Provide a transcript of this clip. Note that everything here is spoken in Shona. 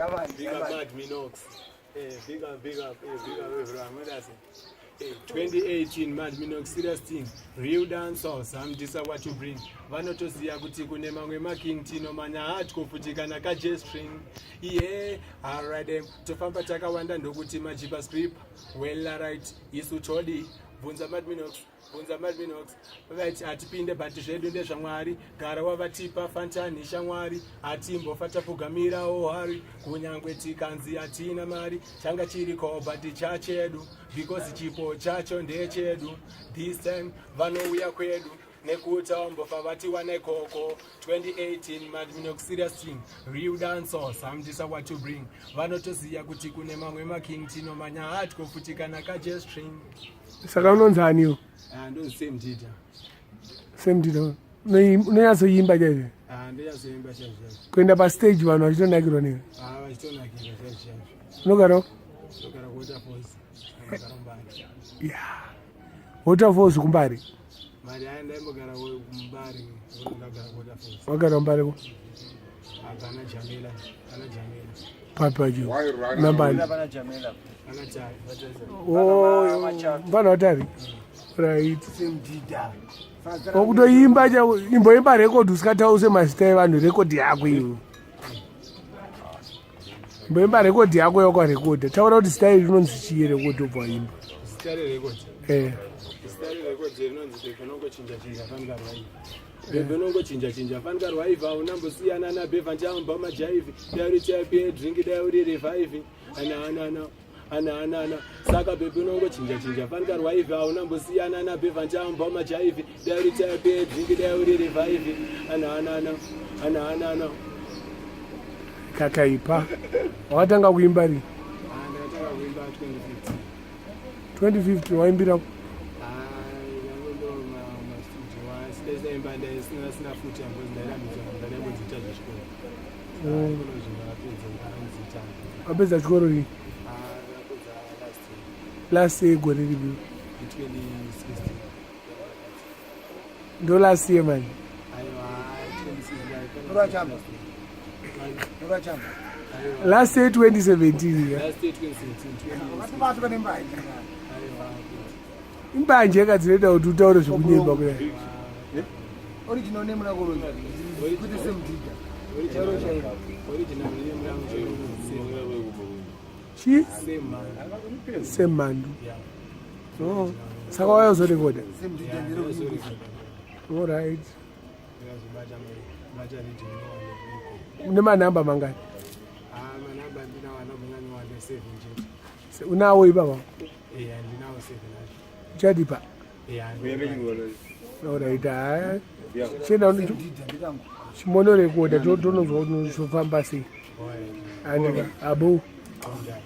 Big up Mad Minox. Hey, big up, big up, hey, big up everyone. What I say? Hey, 2018 Mad Minox serious thing. Real dancehall, some this what you bring. Vanotoziya kuti kune mamwe making tinomanya hatyo futi kana ka J-string. Yeah, alright them. Tofamba takawanda ndokuti majipa script. Well alright, isu todi. Bvunza Mad Minox. Bvunza Mad Minox. Vati hatipinde but zvedu ndezvaMwari. Gara wavatipa fantani shamwari. Hatimbofa tapfugamirawo hari. Kunyangwe tikanzi hatina mari. Changa chiriko but chachedu. Because chipo chacho ndechedu. This time vanouya kwedu. Nekuti vambofa vatiwana ikoko. 2018 Mad Minox serious thing. Real dancehall, some this what you bring. Vanotoziya kuti kune mamwe making tinomanya hatyo futi kana ka J-string. Saka unonzi aniwo? Ah, ndo same dida. Same dida. Unonyatsoimba chaizvo? Ah, ndonyatsoimba chaizvo chaizvo. Kuenda pastage vanhu vachitonakirwa newe? Ah, vachitonakirwa chaizvo chaizvo. Unogara? Ndogara kuWaterfalls. Ndogara kuMbare. Yeah. Waterfalls kuMbare? Mari aya ndaimbogara kuMbare, ndagara kuWaterfalls. Wagara kuMbare ko? Pana Jamela, pana Jamela. Papi pacho? Nambani? Pana Jamela. Pana Tari. Oh, mfana waTari. Right. Same dida. Wakutoimba cha imboimba record usikatause mazita evanhu record yako iwe. Imboimba record yako yawakarekodha. Taura kuti zita iri rinonzi chii record obva waimba. Zita rerecord. Eh. Zita rerecord rinonzi Bebe unongochinja chinja fanika rwaiva. Bebe unongochinja chinja fanika rwaiva unambosiyana nabhevha njamba majaivhi. Dai uri type yedrink dai uri revive. Ana ana ana. Ana ana ana. Saka bebe unongochinja chinja fanika rwaiva unambosiyana nabhevha njamba majaivhi. Dai uri type yedrink dai uri revive. Ana ana ana. Ana ana ana. Kakaipa. Wakatanga kuimba rini? Ah, ndakatanga kuimba 2015. 2015 waimbira ndaimba ndasina futi ndairambidzwa ndaimbonziita zvechikoro. Ndakapedza. Wapedza chikoro rini? Ndakapedza last year. Last year gore ripi? 2016. Ndo last year manje. Aiwa, 2016. Urachamba. Urachamba. Last year 2017 ya. Last year 2017. Vatobatwa nembanje. Aiwa. Imbanje yakadzinoita kuti utaure zvekunyemba kudai. Original name rako rozi. Kuti same dida. Chairo chairo. Original name rangu Chi? Same man. Same Mandu. Yeah. Oh. Saka wauya uzorekodha. Same dida ndiro kunyengisa. All right. Ndakazobata bata radio inowanikwa. Une manhamba mangani? Ah, manhamba ndinawo anobonyanya 7 chete. Unawo ipapa? Eh, ndinawo 7 acho. Uchadipa? Eh, All right. Haya. Chienda Same dida ndikangu. chimonorekodha tonozwa kuti unozofamba sei. Alright. Andika abo. Alright.